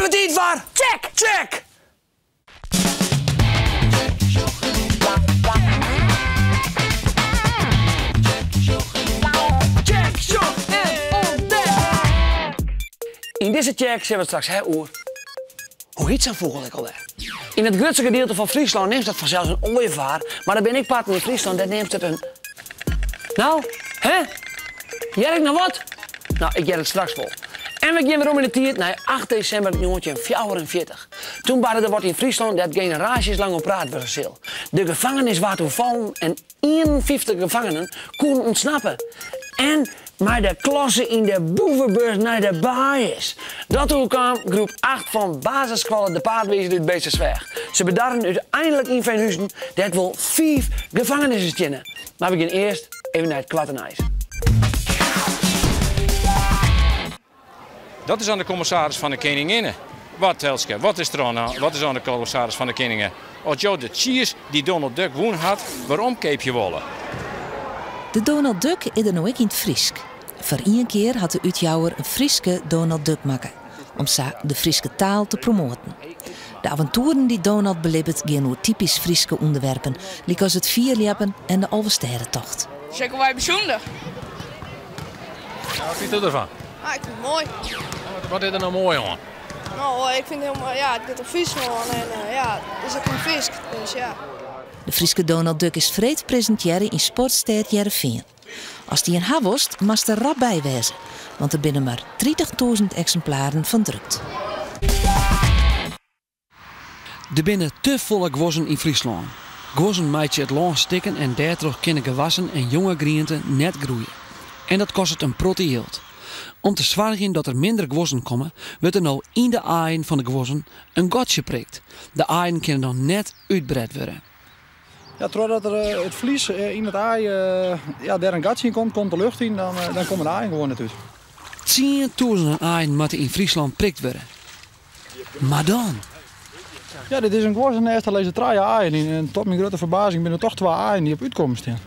Even tiid foar Check! Check! Check, sjoch en ûntdek! Yn dizze check sille we it straks ha oer hoe hyt sa'n fûgel ek alwer. Yn it grutste gedielte fan Fryslân neamst dat fansels in oaievaar, mar der binne ek parten yn Fryslân dêr neamst it in. No, hè? Hear ik noch wat? No, ik hear it straks wol. En we gean werom yn de tiid nei acht desimber njoggentjinhûndertfjouwerenfjirtich. Toen barde der wat yn Fryslân dêr't generaasjes lang oer praat wurde sil. De gefangenis waard oerfallen en 51 gefangenen koenen ûntsnappe. En mei de klasse yn de boevebus nei de baaiers. Dat oerkaam groep acht fan basisskoalle De Paadwizer út Beetstersweach. Se bedarren úteinlik yn Veenhuizen, dêr't wol fiif gefangenissen stiene. Mar we gean earst even nei it koarte nijs. Dat is oan de kommissaris fan de Keninginne. Wat, Elske, wat is der oan, wat is oan de kommissaris fan de Keninginne as jo de tsiis dy't Donald Duck wûn hat werom keapje wolle? De Donald Duck is der no ek yn it Frysk. Foar ien kear hat de útjouwer in Fryske Donald Duck makke, om sa de Fryske taal te promoaten. De aventoeren dy't Donald belibbet gean oer typysk Fryske ûnderwerpen, lykas it fierljeppen en de Alvestêdetocht. Is ek wol bysûnder. Ja, wat fynsto derfan? Ah, ik fyn it moai. Wat is der no moai oan? No, ik fyn it hiel moai. Ja, it giet om Fryslân en ja, it is ek yn Frysk, dus ja. De Fryske Donald Duck is freed presintearre yn Sportstêd Hearrenfean. Ast ien ha wolst, moatst der rap by wêze, want der binne mar tritichtûzen eksimplaren fan drukt. Der binne te folle guozzen yn Fryslân. Guozzen meitsje it lân stikken en dêrtroch kinne gewassen en jonge griente net groeie. En dat kostet in protte jild. Om te soargjen dat der minder guozzen komme, wurdt der no yn de aaien fan de guozzen in gatsje prikt. De aaien kinne dan net útbret wurde. Ja, trochdat der it flies yn it aai, ja, dêr in gatsje yn komt, komt de lucht yn, dan komme de aaien gewoan net út. Tsientûzenen aaien moatte yn Fryslân prikt wurde. Mar dan? Ja, dit is in guozzenêst, dêr lizze trije aaien yn. En tot myn grutte ferbazing binne der toch twa aaien dy't op útkommen stean.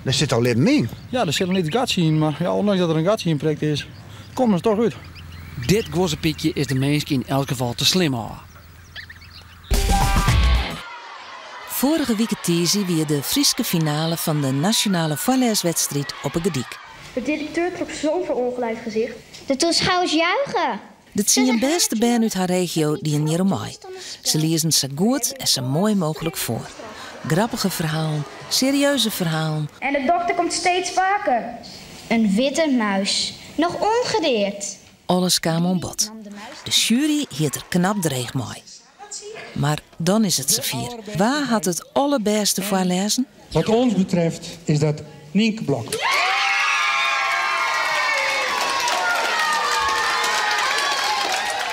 Der sit al libben yn? Ja, der sit in lyts gatsje yn, mar ja, ûndanks dat der in gatsje yn prikt is, komme se toch út. Dit guozzepykje is de minsk yn elk gefal te slim ôf. Foarige wike tiisdei wie de Fryske finale fan de nasjonale foarlêswedstriid op 'e Gerdyk. De directeur trok zo'n verongelijkt gezicht. De toeschouwers juichen. De tsien bêste bern út har regio dienen hjir oan mei. Se liezen sa goed en sa moai mooglik foar. Grappige ferhalen, serieuze ferhalen. En de dokter komt steeds vaker. Een witte muis, nog ongedeerd. Alles kaam oan bod. De sjuery hie it der knap dreech mei. Mar dan is it safier. Wa hat it allerbêste foarlêzen? Wat ons betreft is dat Nienke Blok.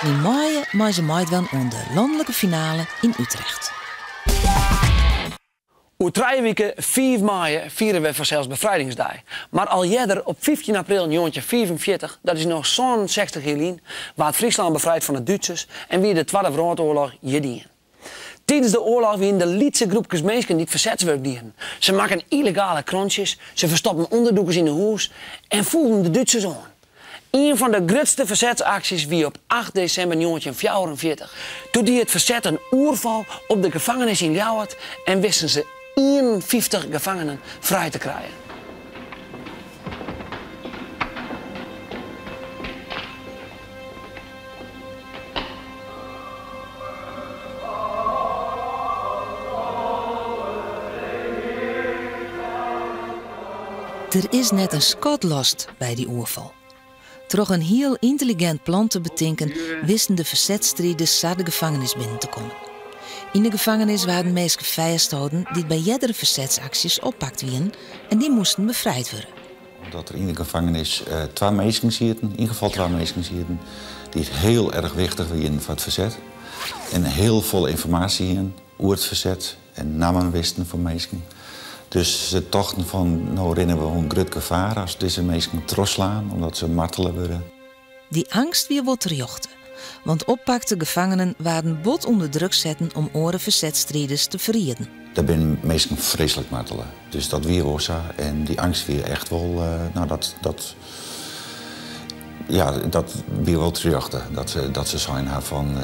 Yn maaie mei se meidwaan oan de lanlike finale yn Utrecht. Oer trije wike, fiif maaie, fiere we fansels Befrijdingsdei. Mar al earder, op 15 april 1945, dat is no 67 jier lyn, waard Fryslân befrijd fan de Dútsers en wie de Twadde Wrâldoarloch hjir dien. Tidens de oarloch wienen der lytse groepkes minsken dy't fersetswurk dienen. Se makken yllegale krantsjes, se ferstoppen ûnderdûkers yn 'e hûs en foelen de Dútsers oan. Ien fan de grutste fersetsaksjes wie op acht desimber 1944. Doe die it ferset in oerfal op de gefangenis yn Ljouwert en wisten se 51 gefangenen frij te krijen. Der is net in skot lost by dy oerfal. Troch in hiel yntelligint plan te betinken wisten de fersetsstriders sa de gefangenis binnen te kommen. Yn de gefangenis waarden minsken fêstholden dy't by eardere fersetsaksjes oppakt wienen en dy moasten befrijd wurde. Dat der yn de gefangenis twa minsken sieten, yn gefal twa minsken sieten, dy't hiel erch wichtich wienen foar it ferset en hiel folle ynformaasje hienen oer it ferset en nammen wisten fan minsken. Dus se tochten fan no rinne we wol in grut gefaar as dizze minsken trochslaan omdat se martele wurde. Dy eangst wie wol terjochte, want oppakte gefangenen waarden bot ûnder druk setten om oare fersetsstriders te ferrieden. Dêr binne minsken freeslik martele. Dus dat wie wol sa en dy eangst wie echt wol, no dat, dat. Ja, dat wie wol terjochte, dat se, dat se sein ha fan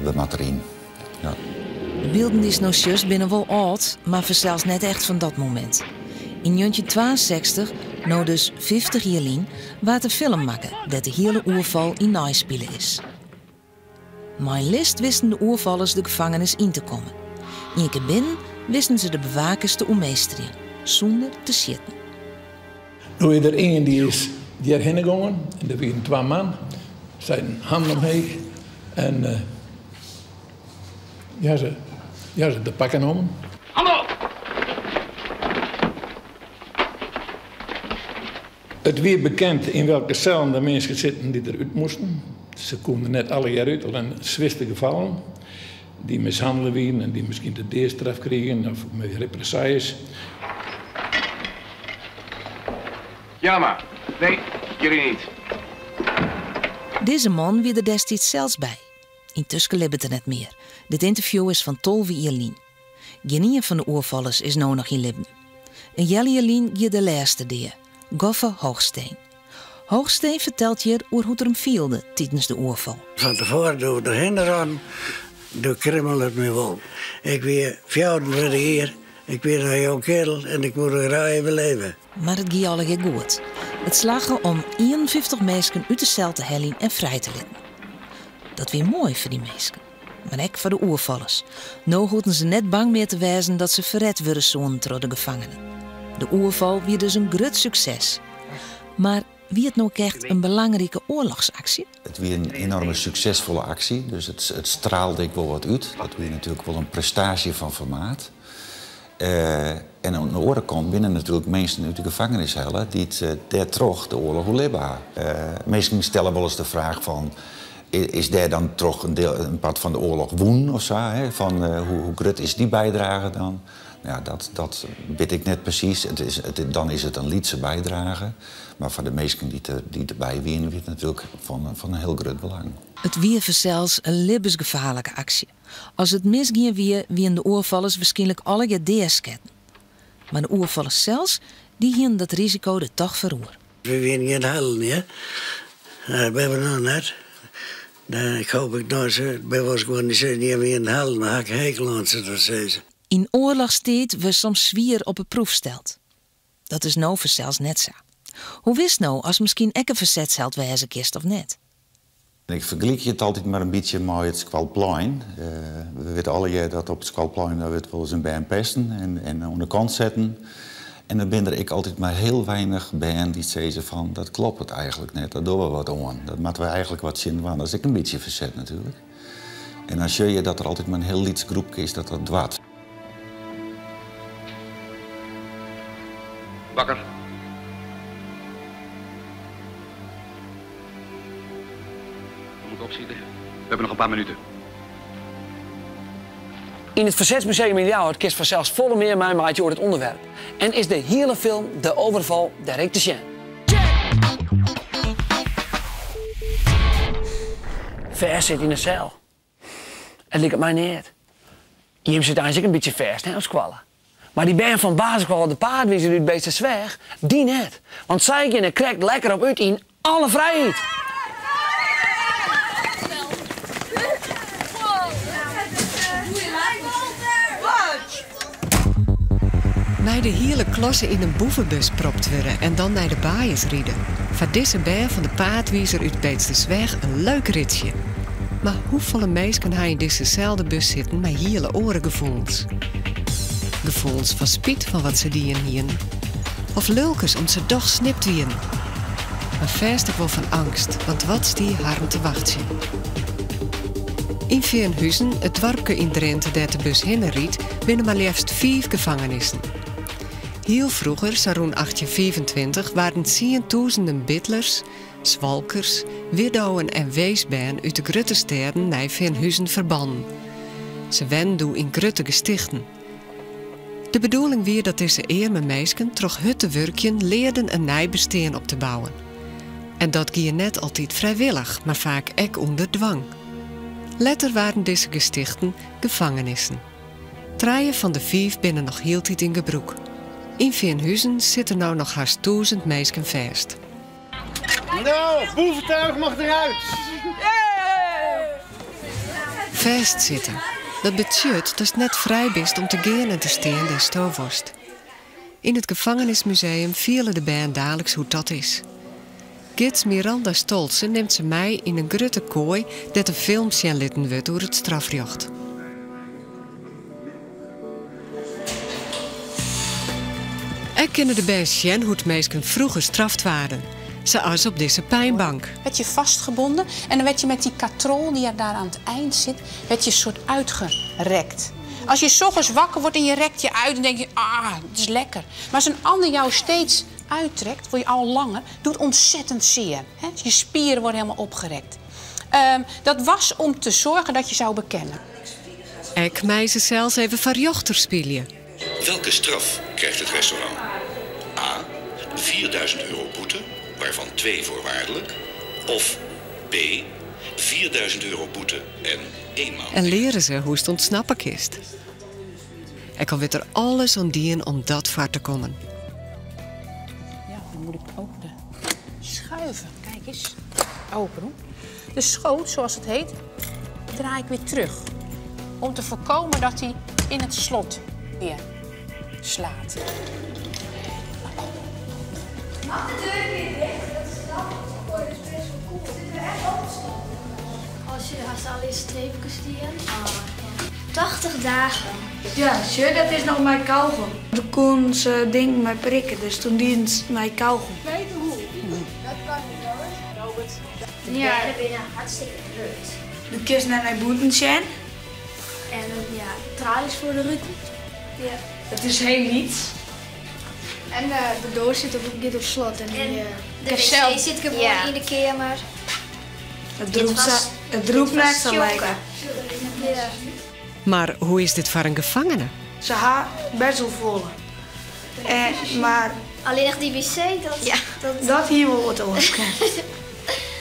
we moatte deryn. Ja. De bylden dy'tst no sjochst binne wol âld, mar fansels net echt fan dat momint. Yn 1962, no dus 50 jier lyn, waard in film makke dêr't de hiele oerfal yn neispile is. Mei list wisten de oerfallers de gefangenis yn te kommen. Ien kear binnen wisten se de bewakers te oermeesterjen, sûnder te sjitten. No is der ien dy is hjirhinne gongen en der wienen twa man, seiden hannen omheech en uh, ja, se, ja, se de pakken nommen. Hallo! It wie bekend yn welke sellen de minsken sitten dy't der út moasten. Se koene der net allegear út, allinne swierste gefallen dy't mishannele wienen en dy't miskien de deastraf krigen of mei represailles. Jammer. Nee, jullie niet. Dizze man wie der destiids sels by. Yntusken libbet er net mear. Dit ynterview is fan 12 jier lyn. Gjinien fan de oerfallers is no noch yn libben. In healjier lyn gie de lêste dea, Goffe Hoogsteen. Hoogsteen fertelt hjir oer hoe't er him fielde tidens de oerfal. Fan tefoaren doe we derhinne rûnen, doe krimmele it my wol. Ik wie 34 jier, ik wie noch in jong kerel en ik woe graach even leve. Mar it gie allegear goed. It slagge om 51 minsken út de sel te heljen en frij te litten. Dat wie moai foar dy minsken, mar ek foar de oerfallers. No hoegden se net bang mear te wêzen dat se ferret wurde soenen troch de gefangenen. De oerfal wie dus in grut sukses. Mar wie it no ek echt in belangrike oarlochsaksje? It wie in enoarme suksesfolle aksje, dus it, it straalde ek wol wat út. Dat wie natuerlik wol in prestaasje fan formaat. Uh, en oan de oare kant binne natuerlik minsken út de gefangenis helle dy't uh, dêrtroch de oarloch oerlibbe ha. Uh, minsken stelle wolris de fraach fan is dêr dan troch in, deel, in part fan de oarloch wûn of sa? Hè? Fan, hoe, hoe grut is dy bydrage dan? Ja, dat, dat wit ik net presys. It is, it, dan is it in lytse bydrage. Mar foar de minsken dy't der, dy't derby wiene, wie it natuerlik fan, fan in hiel grut belang. It wie fansels in libbensgefaarlike aksje. As it misgien wie, wienen de oerfallers wierskynlik allegear deasketten. Mar de oerfallers sels, dy hienen dat risiko der toch foar oer. We wienen gjin helden, hear. Dat binne we noch net. Ik hoop ik noch by wolris gewoan dy sizzen, jim wienen helden, mar ha ik in hekel oan se dat sizze. Yn oarlochstiid wurdst soms swier op 'e proef steld. Dat is no fansels net sa. Hoe witst no ast miskien ek in fersetsheld wêze kinst of net? Ik fergelykje it altyd mar in bytsje mei it skoalplein. We witte allegear dat op it skoalplein daar wurdt wolris in bern pesten en, en oan de kant setten. En dan binne der ek altyd mar hiel weinich bern dy't sizze fan dat kloppet eigentlik net, dat dogge we wat oan. Dat moatte we eigentlik wat tsjin dwaan. Dat is ek in bytsje ferset natuerlik. En dan sjoch je dat der altyd mar in hiel lyts groepke is dat dat doart. Wakker. We moeten opschieten. We hebben nog een paar minuten. Yn it Fersetsmuseum yn Ljouwert kinst fansels folle mear meimeitsje oer it ûnderwerp. En is de hiele film De Overval dêr ek te sjen. Fêstsitte yn 'e sel. It liket my neat. Jim sitte eins ek in bytsje fêst hè, op skoalle. Mar dy bern fan basisskoalle De Paadwizer út Beetstersweach, dy net. Want sy geane der krekt lekker op út yn alle frijheid. Mei de hiele klasse yn in boefebus propt wurde en dan nei de baaiers ride. Foar dizze bern fan De Paadwizer út Beetstersweach in leuk ritsje. Mar hoefolle minsken ha yn dizze selde bus sitten mei hiele oare gefoelens? Gefoelens fan spyt fan wat se dien hienen. Of lulkens om't se dochs snipt wienen. Mar fêst ek wol fan eangst, want wat stie harren te wachtsjen? Yn Feanhuzen, it doarpke yn Drinte dêr't de bus hinne rydt, binne mar leafst fiif gefangenissen. Hiel froeger, sa rûn 1825, waarden tsientûzenen bidlers, swalkers, widdowen en weesbern út de grutte stêden nei Feanhuzen ferbannen. Se wennen doe yn grutte gestichten. De bedoeling wie dat dizze earme minsken troch hurd te wurkjen learden in nij bestean op te bouwen. En dat gie net altyd frijwillich, mar faak ek ûnder dwang. Letter waarden dizze gestichten gefangenissen. Trije fan de fiif binne noch hieltyd yn gebrûk. Yn Feanhuzen sitte no noch hast tûzen minsken fêst. Nou, boeventuig mag eruit. Fêstsitte. Dat betsjut datst net frij bist om te gean en te stean dêr'tsto wolst. Yn it gefangenismuseum fiele de bern daliks hoe't dat is. Gids Miranda Stolze nimt se mei yn in grutte koai dêr't in film sjen litten wurdt oer it strafrjocht. Ek kinne de bern sjen hoe't minsken froeger straft waarden, sa as op dizze pynbank. Werd je vastgebonden en dan werd je met die katrol die er daar aan het eind zit, werd je soort uitgerekt. Als je 's ochtends wakker wordt en je rekt je uit, dan denk je, ah, het is lekker. Maar als een ander jou steeds uittrekt, word je al langer, doet ontzettend zeer. Hè? Je spieren worden helemaal opgerekt. Dat was om te zorgen dat je zou bekennen. Ek mei se sels even foar rjochter spylje. Welke straf krijgt het restaurant? A. 4000 euro boete, waarvan 2 voorwaardelijk. Of B. 4000 euro boete en 1 maand. En leare se hoe'tst ûntsnappe kinst. Ek al wurdt der alles oan dien om dat foar te kommen. Ja, dan moet ik ook de schuiven. Kijk eens. Open doen. De schoot, zoals het heet, draai ik weer terug. Om te voorkomen dat hij in het slot weer slaat. Mag de deur weer dicht? Dat is knap. Dat is best wel cool. Zit er echt op Als je haast alle streepjes die in. 80 dagen. Ja, sure, dat is nog mijn kauwgom. Toen kon ze ding mij prikken, dus toen diende ze mijn kauwgom. Weet hoe? Dat kan niet hoor. Robert. Ja, dat ben je hartstikke leuk. De kist naar mijn boeten zijn. En ja, tralies voor de ruten. Ja. Het is heel niets. En de doos zit op, op slot. En, die, de wc zit gewoon ja. in de kamer. Het roept net zo lekker. Ja. Maar hoe is dit foar in gefangene? Se ha best wol folle. En, mar Alleen nog die wc, dat... Ja. Dat, dat hier wol wat oars.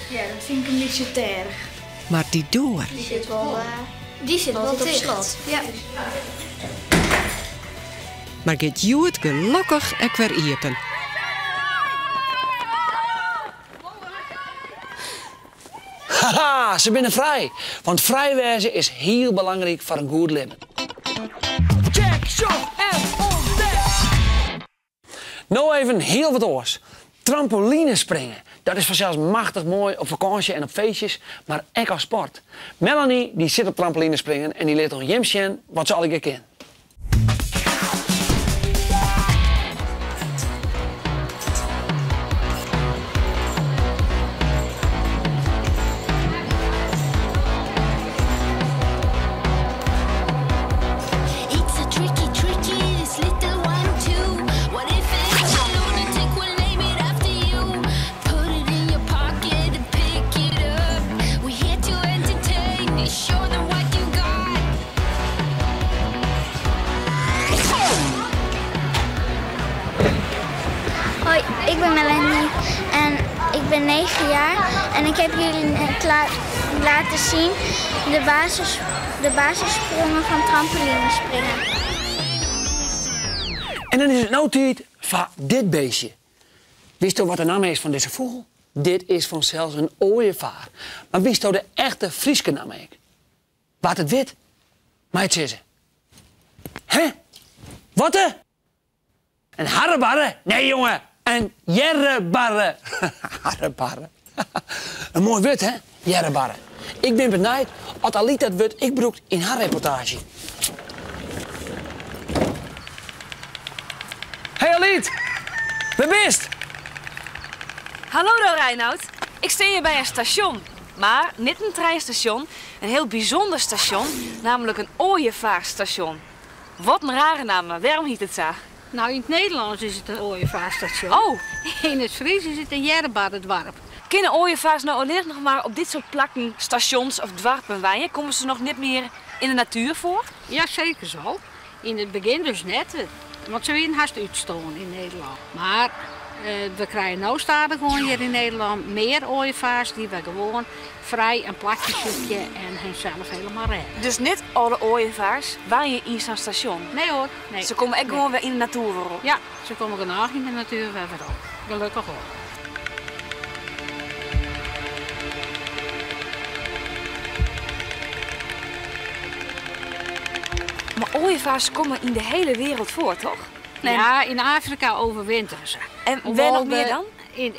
Ja, dat vind ik een beetje te erg. Mar dy doar. Die zit wel, die zit wel op slot. Ja. Mar giet hjoed gelokkich ek wer iepen. Haha, se binne frij! Want frij wêze is hiel belangryk foar in goed libben. Check, sjoch en ûntdek! No even hiel wat oars. Trampolinespringe, dat is fansels machtich moai op fakânsje en op feestjes, mar ek as sport. Melanie dy sit op trampolinespringen en dy lit oan jim sjen wat se allegear kin. Hoi, ik ben Melanie en ik ben 9 jaar en ik heb jullie net laten zien de, basis, de basissprongen van trampolinespringen. En dan is it no tiid foar dit beestje. Witsto wat de namme is fan dizze fûgel? Dit is fansels in oaievaar. Mar witsto de echte Fryske namme ek? Wa't it wit, mei it sizze. Hè? Wat de? In harrebarre? Nee jonge, in jerrebarre. Harrebarre. In moai wurd hè, jerrebarre. Ik bin benijd oft Alyt dat wurd ek brûkt yn har reportaazje. Hey Alyt, wêr bist? Hallo Reinoud, ik stean hjir by in stasjon. Mar net in treinstasjon, in hiel bysûnder stasjon, nammentlik in oaiefaarstasjon. Wat in rare namme, wêrom hjit it sa? No, yn it Nederlânsk is it in oaiefaarstasjon. Oh! Yn it Frysk is it in jerrebarredoarp. Kinne oaiefaars no allinnich noch mar op dit soart plakken, stasjons of doarpen wenje? Komme se noch net mear yn de natuer foar? Ja, seker wol. Yn it begjin dus net, want se wienen hast útstoarn yn Nederlân. Mar we krije no stadichoan hjir yn Nederlân mear oaiefaars dy't wer gewoan frij in plakje sykje en harsels helemaal rêde. Dus net alle oaiefaars wenje yn sa'n stasjon? Nee hoor, nee. Se komme ek gewoan wer yn de natuer werom? Ja, se komme genôch yn de natuer wer werom. Gelokkich wol. Maar ooievaars komen in de hele wereld voor, toch? Nee. Ja, in Afrika overwinteren ze. En waar nog meer dan?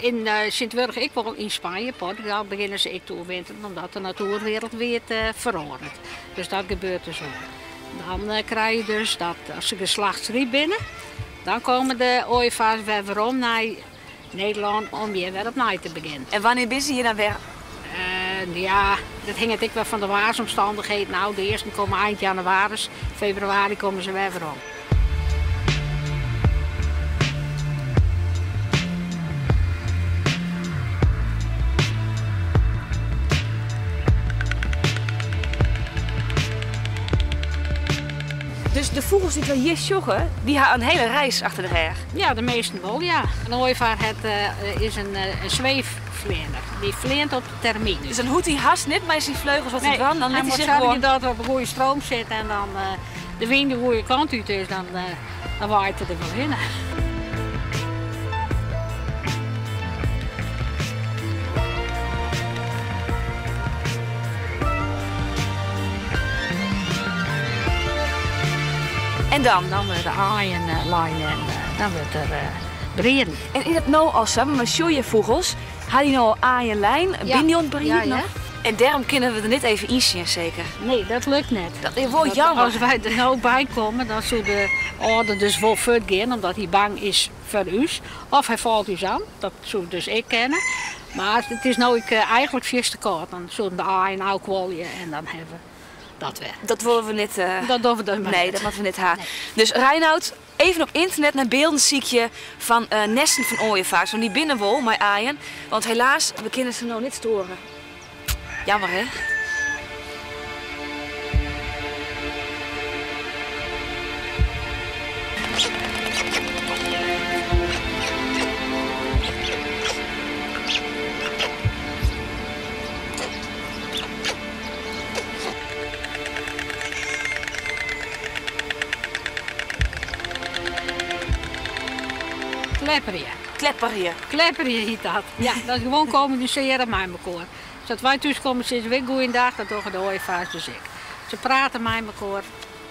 In Sint-Wurg, ik wel in Spanje, Portugal beginnen ze ik te overwinteren omdat de natuurwereld weer verandert. Dus dat gebeurt dus ook. Dan krijg je dus dat als ze geslachtsriep binnen, dan komen de ooievaars weer weer naar Nederland om hier weer opnieuw te beginnen. En wanneer ben ze hier dan weer? Ja, dat hangt ik wel van de waarsomstandigheden. Nou, de eerste komen eind januari, februari komen ze weer weer om. Dus de vogels die we hier sjoggen, die hebben een hele reis achter de rug. Ja, de meesten wel, ja. Een ooievaar is een zweefvlinder. Die vleert op de termijn. Dus dan hoeft hij haast niet met zijn vleugels wat hij Nee, kan, dan hij liet hij moet zich zorgen gewoon dat er op een goede stroom zit en dan de wind de goede kant uit is, dan waait het er wel in. En dan? Dan wordt de aaien lijnen en dan wordt er breden. En is het nou al zo, maar vogels, had die nou al aaienlijn, Ja. ben die ontbreden Ja, ja. nog? En daarom kunnen we er niet even in zien, zeker? Nee, dat lukt net. Dat is wel jammer. Als wij er nou bij komen, dan zou de ouder dus wel voortgaan, omdat hij bang is voor u. Of hij valt u aan, dat zou dus ik kennen. Maar het is nou ik, eigenlijk vies te kort. Dan zullen de aaien ook wallen en dan hebben we dat weer. Dat willen we niet. Dat doen we dan maar Nee, niet. dat moeten we niet haar. Dus Reinoud, even op internet naar beelden zie ik je van nesten van ooievaars. Want die binnenwol, mijn aaien. Want helaas, we kunnen ze nou niet storen. Jammer, hè? Klepperje. Klepperje. Klepperje heet dat. Ja, dat is gewoon communiceren met elkaar. Dus dat wij thuis komen, zitten we goeiedag, dat doen de ooievaars dus ik. Ze praten met elkaar.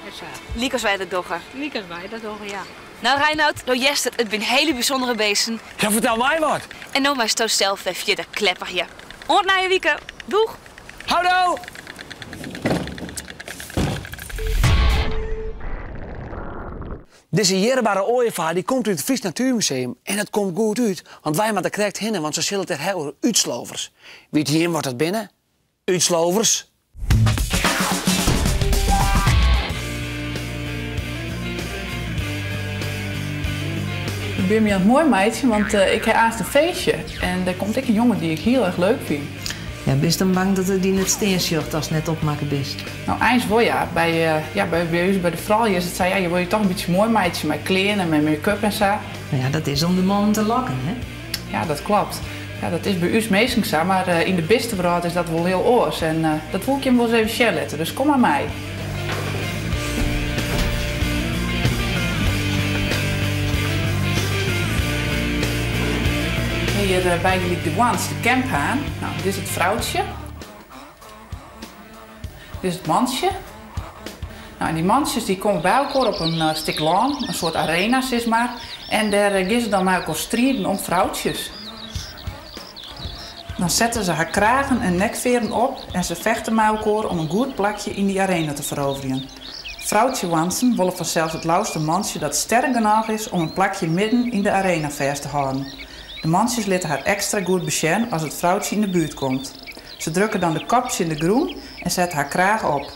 En zo. Liek als wij dat doggen. Liek als wij dat doggen, ja. Nou Reinoud, nou Jester, het zijn hele bijzondere beesten. Ja, vertel mij wat. En nou maar zo zelf even de klepperje. Ont naar je wieken. Doeg. Houdoe. Deze jerbare ooievaar die komt uit het Fries Natuurmuseum. En dat komt goed uit, want wij moeten correct hinnen, want ze zullen het hebben uitslovers. Wie hier wordt dat binnen? Uitslovers. Ik ben me aan het mooi meisje, want ik heb eerst een feestje. En daar komt ik een jongen die ik heel erg leuk vind. Ja, ben je dan bang dat er die net steensjocht als het net opmaken bist? Nou, eens wel ja. Bij ons, bij de vrouw is het zei, ja, je wil je toch een beetje mooi meisje met kleren en met make-up en zo. Nou ja, dat is om de man te lokken, hè? Ja, dat klopt. Ja, dat is bij ons meestal zo, maar in de beste wereld is dat wel heel oors. En dat wil ik je wel eens even share letten, dus kom maar mij. Hier bij jullie de Ones, de camphaan. Nou, dit is het vrouwtje. Dit is het mansje. Nou, en die mansjes die komen bij elkaar op een stuk land, een soort arena, zeg maar. En daar gaan ze dan met elkaar strijden om vrouwtjes. Dan zetten ze haar kragen en nekveren op en ze vechten met elkaar om een goed plakje in die arena te veroveren. Vrouwtje wansen willen vanzelfs het lauwste mansje dat sterk genoeg is om een plakje midden in de arena vast te houden. De mansjes laten haar extra goed beschermen als het vrouwtje in de buurt komt. Ze drukken dan de kopjes in de groen en zetten haar kraag op.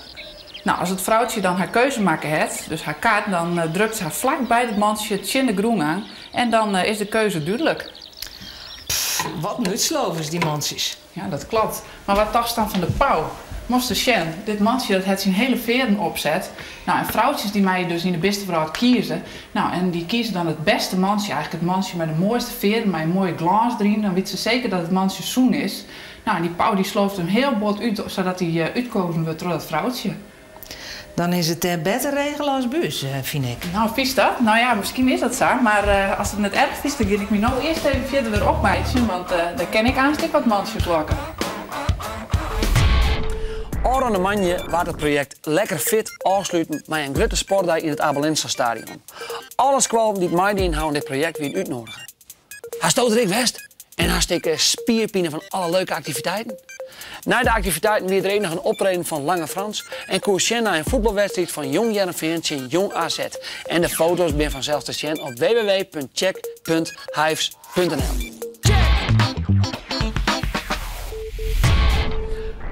Nou, als het vrouwtje dan haar keuze maken heeft, dus haar kaart, dan drukt ze haar vlak bij het mansje het in de groen aan en dan is de keuze duidelijk. Pff, wat nutslovers die mansjes. Ja, dat klopt. Maar wat dacht dan van de pauw? Moest de Shen, dit mansje dat het zijn hele veren opzet. Nou, en vrouwtjes die mij dus in de beste vrouw kiezen. Nou, en die kiezen dan het beste mansje, eigenlijk het mansje met de mooiste veren, met een mooie glans erin. Dan weet ze zeker dat het mansje zoen is. Nou, en die pauw die slooft hem heel bot uit, zodat hij uitkozen wordt door dat vrouwtje. Dan is het beter regelen als bus, vind ik. Nou, vies dat? Nou ja, misschien is dat zo. Maar als het net erg is, dan ga ik me nou eerst even verder weer op, meisje. Want daar ken ik aanstik wat mansjes lokken. Ora Ofrûne moandei waard it projekt Lekker Fit ôfsluten mei in grutte sportdei yn it Abe Lenstra Stadion. Alle skoallen dy't meidien ha oan dit projekt wiene útnoadige. Hasto der ek west? En hast ek spierpine fan alle leuke aktiviteiten? Nei de aktiviteiten wie der ek noch in optreden fan Lange Frans en koest sjen nei in fuotbalwedstriid fan Jong Hearrenfean tsjin Jong AZ. En de foto's binne fansels te sjen op www.check.hyves.nl.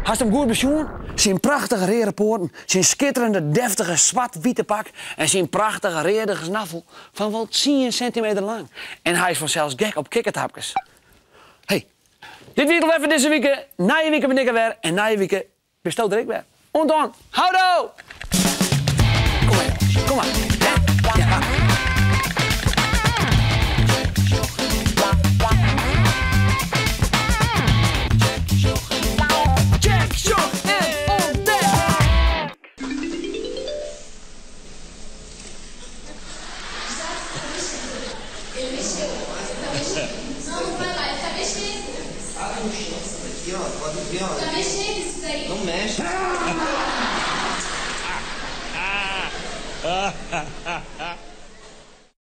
Hast him goed besjoen? Syn prachtige reade poaten, syn skitterende deftige swart-wite pak en syn prachtige reade snaffel fan wol tsien sintimeter lang. En hy is fansels gek op kikkerthapkes. Hey, dit wie it alwer foar dizze wike. Nije wike bin ik der wer en nije wike bisto der ek wer. Oant dan, houdoe! Kom mar jonges, kom mar. Hè? Ja. Check, sjoch en ûntdek!